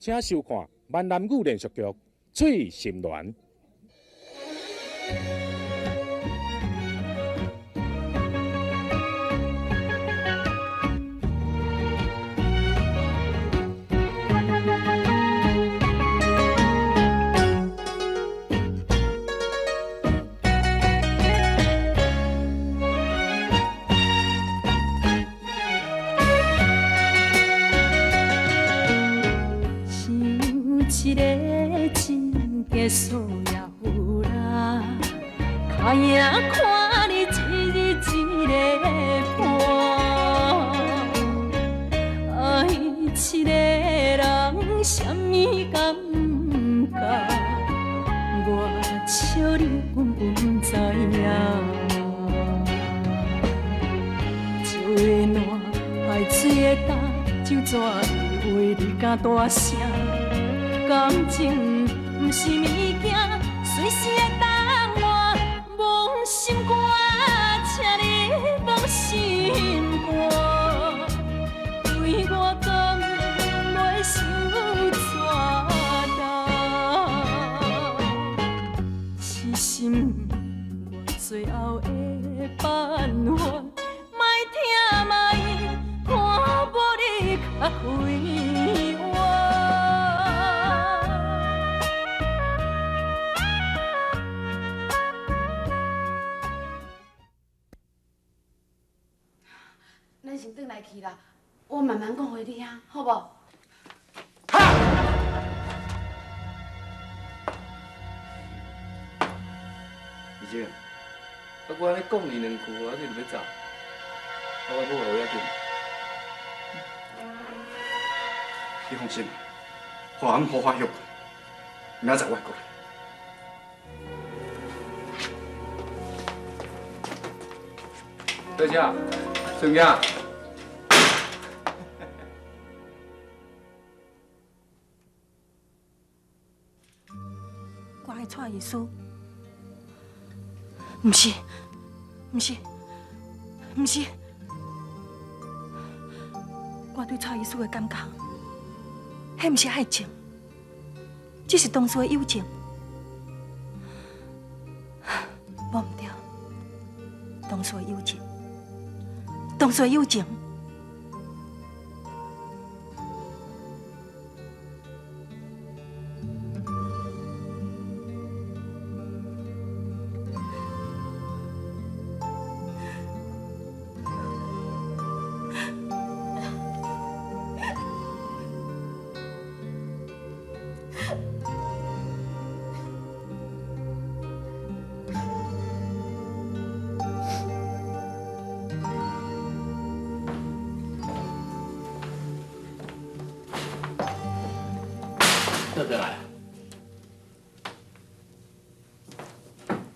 請收看閩南語連續劇《翠心戀》。想一個真假數也有啦，脚影看你一日一个伴，愛一個人啥物感覺？我笑你根本不知影。石的烂，海水的干，酒怎会话你敢大声？感情毋是物件，隨時會當換。摸心肝，請你摸心肝，對我講袂傷怎重？痴心我最後的辦法，莫疼莫看無你較快活。咱先轉來去啦，我慢慢講予你聽，好無？哈！二姐，啊，我按呢講你兩句，啊，你就欲走？啊，我母後要緊。你放心，予阿姆好好歇睏，明仔載我會過來。大姐，孫仔。我愛蔡醫師，毋是，毋是，毋是，我對蔡醫師的感覺，彼毋是愛情，只是同事的友情。無毋對，同事的友情，同事的友情。倒轉來。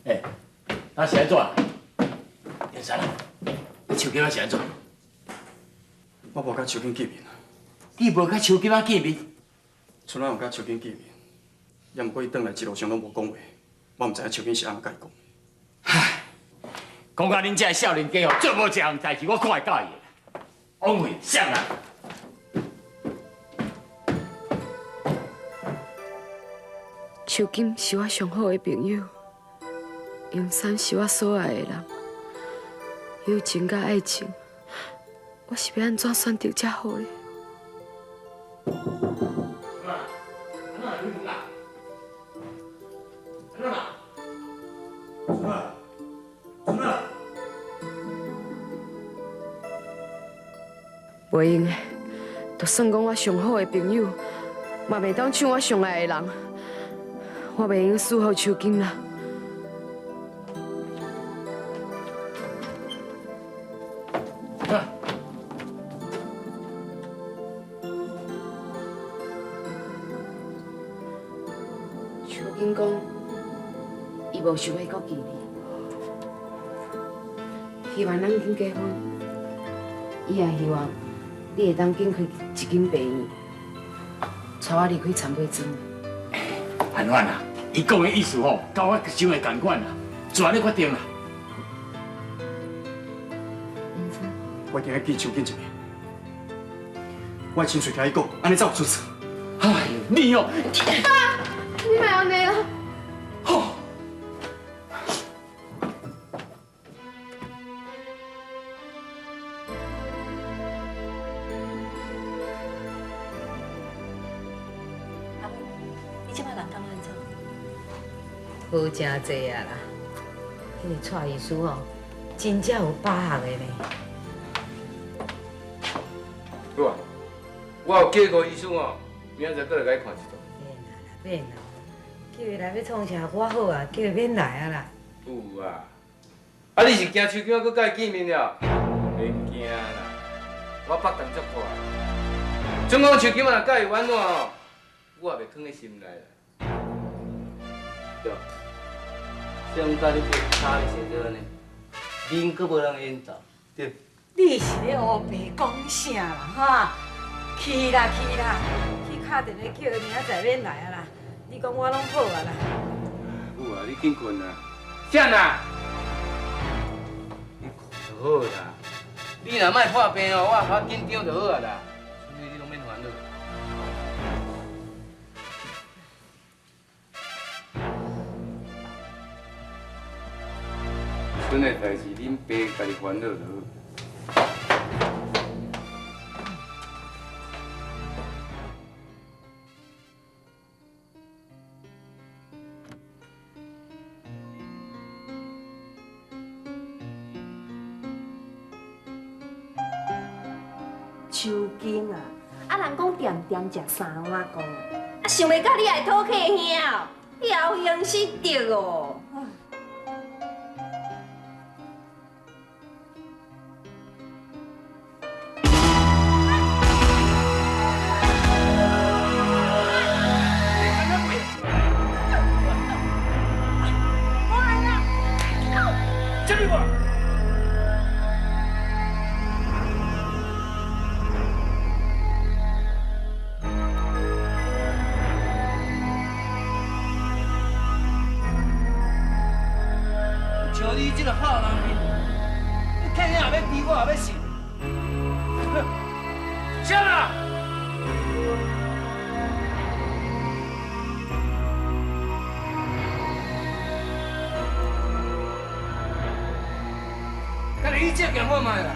欸，那是按怎？連山啊，你手機仔是按怎？我無佮秋瑾見面啊。你無佮秋瑾仔見面？春仔有佮秋瑾見面，也毋過伊轉來一路上攏無講話，我毋知影秋瑾是按怎佮伊講。唉，講到恁這个少年家吼，做無一項代誌我看會佮意的。王慧，啥人？秋瑾是我上好的朋友，楊三是我所愛的人。友情佮愛情，我是欲按怎選擇才好呢？袂用的，就算講我上好的朋友，嘛袂當搶我上愛的人。我袂用輸予秋瑾啦。秋瑾講，伊無想欲閣見你，希望咱緊結婚。伊也希望你會當緊開一間病院，帶我離開田尾庄。安怎啦？伊講的意思吼，佮我想的仝款啦，做按呢決定啦。我一定愛見秋瑾一面，我親喙聽伊講，按呢才有出處。哎呦，你哦，爸，你莫按呢啦。吼！阿母，你這擺人感覺按怎？好誠濟啊啦！彼個蔡醫師吼，真正有把握的呢。好啊，我有叫吴醫師吼，明仔載閣來共伊看一次。免啦，叫伊來欲創啥我好啊，叫伊免來啊啦。有啊，啊你是驚秋金閣佮伊見面了？免驚啦，我腹動足快。總講秋金若佮伊有按怎吼，我也袂囥佇心內啦。對，誰教你拍你成做按呢？面閣無人緣投，對。你是咧烏白講啥啦？哈！去啦去啦，去敲電話叫伊明仔載免來啊啦！你講我攏好啊啦。有啊，你緊睏啊。啥啦？你睏就好啦。你若莫破病哦，我也較緊張就好啊啦。所以你攏免煩惱。賰的代誌，恁爸家己煩惱就好。秋金啊，啊人講恬恬食三碗公，啊想袂到你會討客兄哦，你好兄失德哦。像你這個好人面，你客兄也欲豬，我也欲死。啥啦？家己去借鏡看覓啦。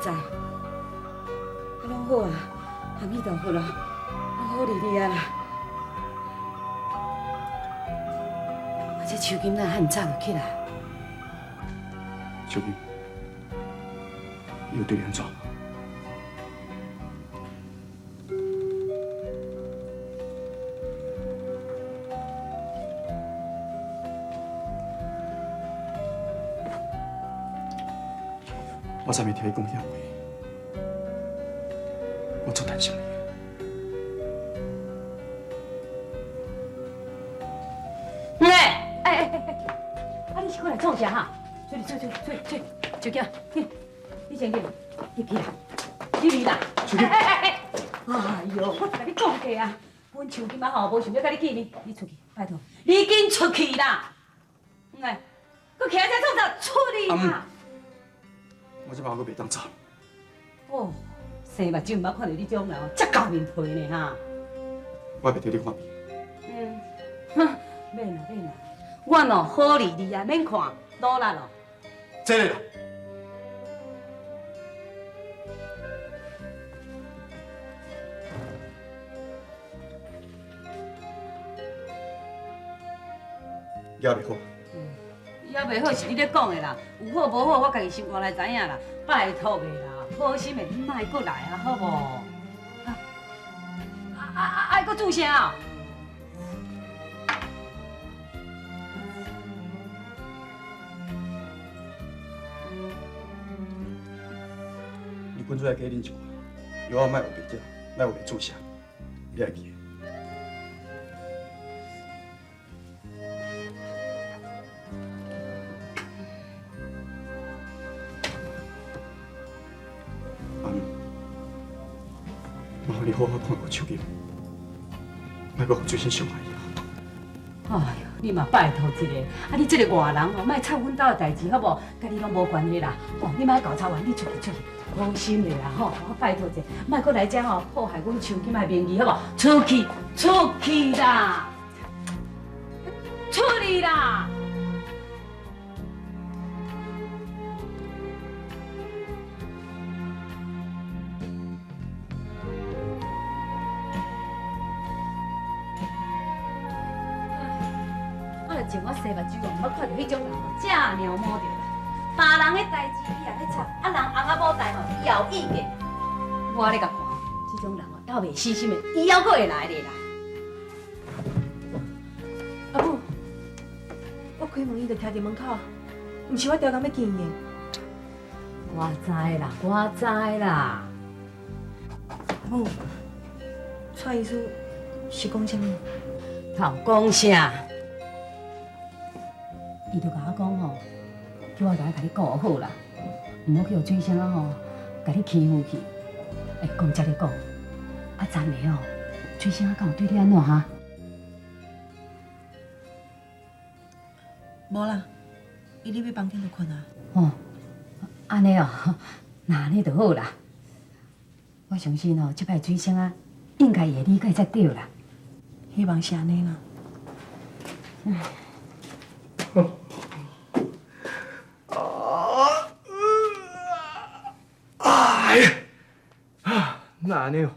在，啊，拢好啊，阿弥陀佛咯，啊，好哩哩啊啦。啊，这秋金哪遐早就起来？秋金，伊有对你按怎？我昨暝听伊讲遐话，我足担心你。哎哎哎哎，啊你是过来创啥哈？出去出去出去出，秋金，去，你先去，入去啦，入去啦。哎哎哎哎呦，我共你讲过啊，阮秋金仔吼无想欲佮你见面，你出去，拜托，你紧出去啦。哎，阁徛遮创啥？出去啦！我这摆阁袂当走。哦，生目睭毋捌看著你这种人，遮厚面皮呢哈。我袂替你看病。嗯，哼，免啦免啦，我哦好理你啊，免看，努力咯。这个啦。也袂好。也袂好是你咧讲的啦，有好无好我家己心肝内知影啦。拜托的啦，好心的你莫阁来啊，好无？啊啊啊！爱阁注射啊？你滚出来加啉一寡，药仔莫乌白食，莫乌白注射，你会记得？麻烦你好好看顾秋金，莫阁予水星伤害伊。哎呦，你嘛拜托一下，啊你这个外人哦，莫插阮兜的代志好无？佮你拢无关系啦。哦，你莫搞插完，你出去出去，放心的啦吼，我拜托一下，莫阁来遮吼破坏阮秋金的名誉好无？出去，出去啦，出去啦！从我生目睭哦，毋捌看著彼种人哦，遮尔毛著啦。别人的代志伊也咧插，啊人翁仔某代吼，伊也有意见。我咧共看，这种人哦，犹袂死心的，伊犹阁会来的啦。阿母，我开门伊就徛伫门口，毋是我调工欲见伊的。我知啦，我知啦。阿母，蔡医师是讲啥物？头讲啥？伊就共我讲吼，叫我来共你顾好啦，毋好去予水星仔吼，共你欺负去。欸，讲才咧讲，啊，昨暝哦，水星仔敢有对你按怎哈？无啦，伊入去房间就睏啊。哦，按呢哦，那按呢就好啦。我相信哦，这摆水星仔应该会理解才对啦。希望是按呢啦。哎呀，啊，哪按呢哦？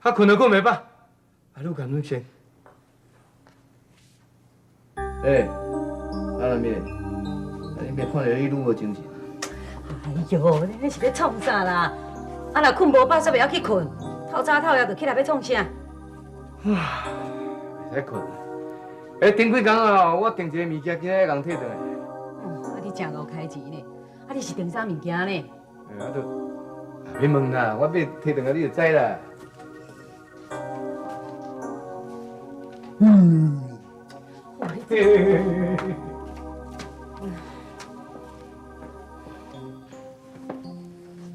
啊，睏都睏袂饱，啊，你共阮先。欸，阿兰妹，啊，你袂看著你愈无精神？哎哎喲，你是咧創啥啦？啊，若睏無飽，煞袂曉去睏，透早透夜就起來欲創啥？袂使睏。欸，頂幾工啊，我訂一个物件，今仔共提轉來。啊，你誠𠢕開錢呢？啊，你是訂啥物件呢？欸，啊，就免問啦，我欲提轉來你就知啦。嗯。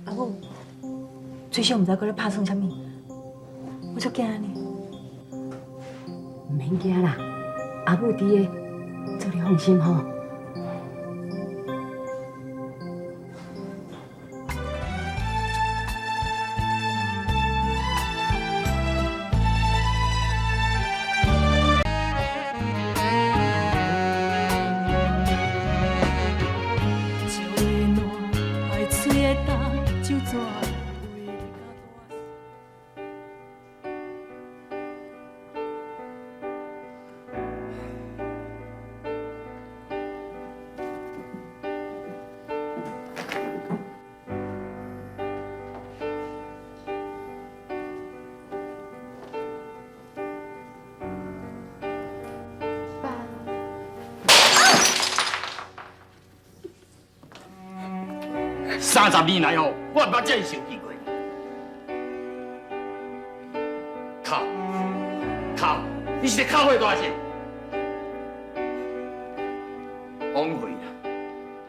阿母，最少毋知閣咧拍算啥物，我足驚呢。毋免驚啦，阿母佇个，做你放心吼。 30年來吼，我毋捌這樣生氣過。哭，哭，你是咧哭火大聲？枉費啦，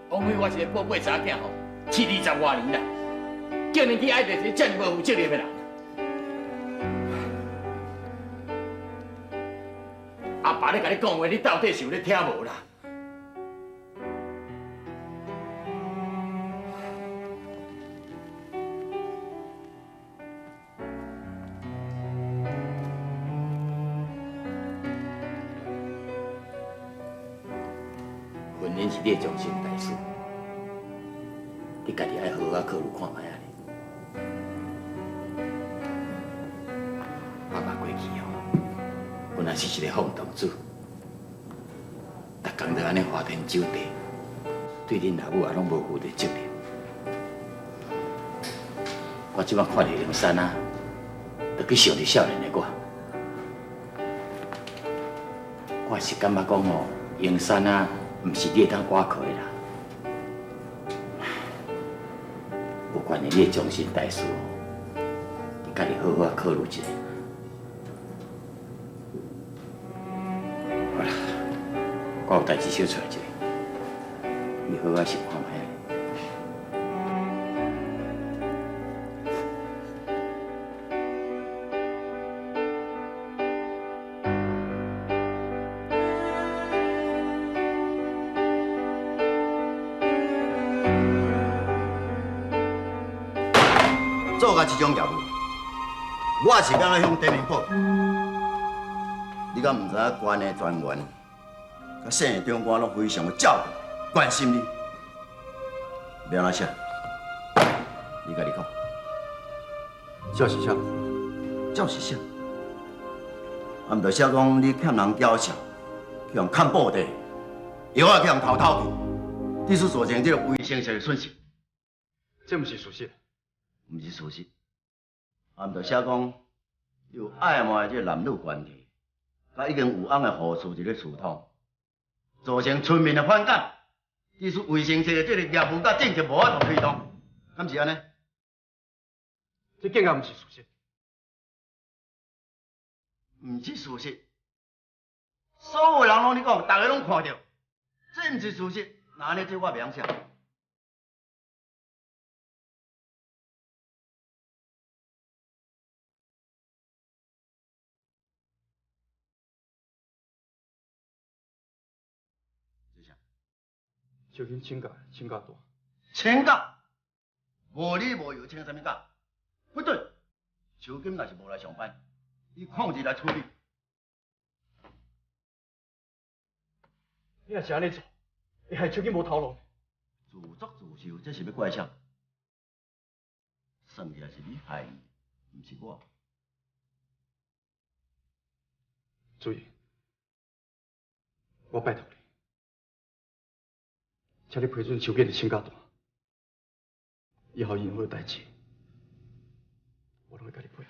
枉費我一個寶貝查某囝吼，飼20外年啦，竟然去愛著一個這麼無負責任的人。阿爸咧共你講話，你到底是有咧聽無啦？婚姻是你的終身大事，你家己愛好好考慮看覓仔咧。爸爸過去吼，本來是一個放蕩子，逐工就按呢花天酒地，對恁老母也攏無負著責任。我這擺看著榮山啊，就去想著少年的我，我是感覺講吼，榮山啊。毋是你會當倚靠的啦。有關於你的終身大事，你家己好好考慮一下。好啦，我有代誌小揣一下，你好好想看覓仔。做甲這種業務，我是欲按怎向地面報？你敢毋知影縣的專員、佮省的長官攏非常的照顧、關心你？欲按怎寫？你家己講。照實寫。照實寫。啊，毋著寫講你欠人繳稅，去予人砍布袋，藥仔去予人偷偷去，致使造成這个衛生上的損失。這毋是事實。毋是事實，啊，毋著寫講有曖昧的這个男女關係，佮已經有翁的護士佇咧私通，造成村民的反感，致使衛生室的這个業務佮政策無法度推動，敢是按呢？這更加毋是事實。毋是事實，所有人攏咧講，逐个攏看著，這毋是事實，那按呢？這我袂曉寫。秋金請假，請假大。請假？無理無由請啥物假？不對，秋金若是無來上班，以曠職來處理。你若是按呢做，會害秋金無頭路。自作自受，這是欲怪誰？算起來是你害伊，毋是我。主任，我拜託你，請你批准秋金的請假單。以後任何代誌，我攏會共你配合。